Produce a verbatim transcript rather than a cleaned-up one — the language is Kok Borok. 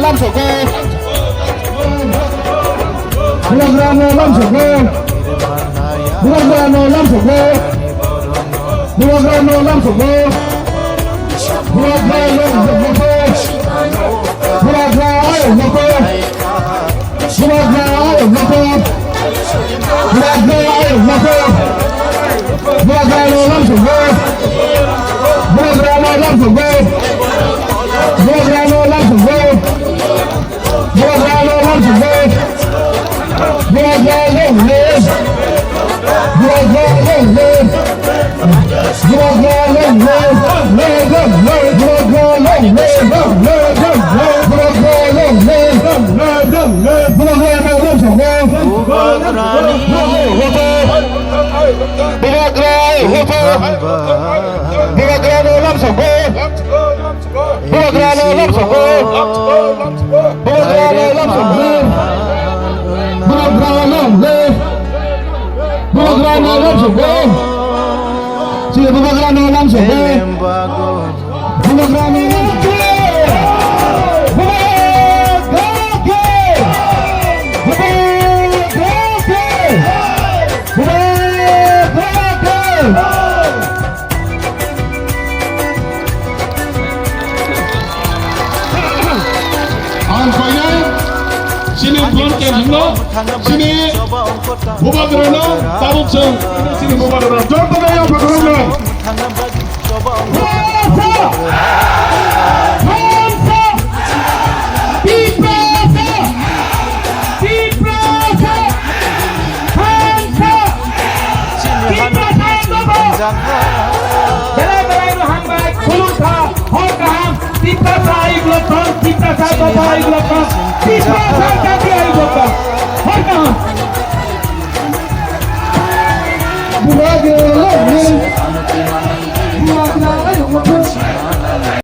Lamsokgo. Bubagrano lamsokgo. Bubagrano lamsokgo. Bubagrano lamsokgo. Bubagrano lamsokgo. Bubagra ayok nokho. Bubagra ayok nokho. Bubagra ayok nokho. Bubagrano lamsokgo. Bubagrano lamsokgo. Bubagrano lamsokgo. Bubagrano lamsokgo. Bubagra long live. Bubagra long live. Bubagra long live. Bubagra long live. Bubagra long live. Bubagra long live. Bubagrano lamsokgo. Bubagra long live. Bubagrano lamsokgo. Bubagrano lamsokgo. Bubagrano lamsokgo. Bubagrano lamsokgo. Bubagrano lamsokgo. Bubagrano lamsokgo. Ang painai chini phone ke himno chini bubagrano tabuk chwng chini bubagrano joto daya bubagrano. Tiprasa! Tiprasa! Tiprasa! Tiprasa! Belai belai no hambai khulumkha hor kaham Tiprasa ayuk lokthong Tiprasa dopa ayuk lokthong Tiprasa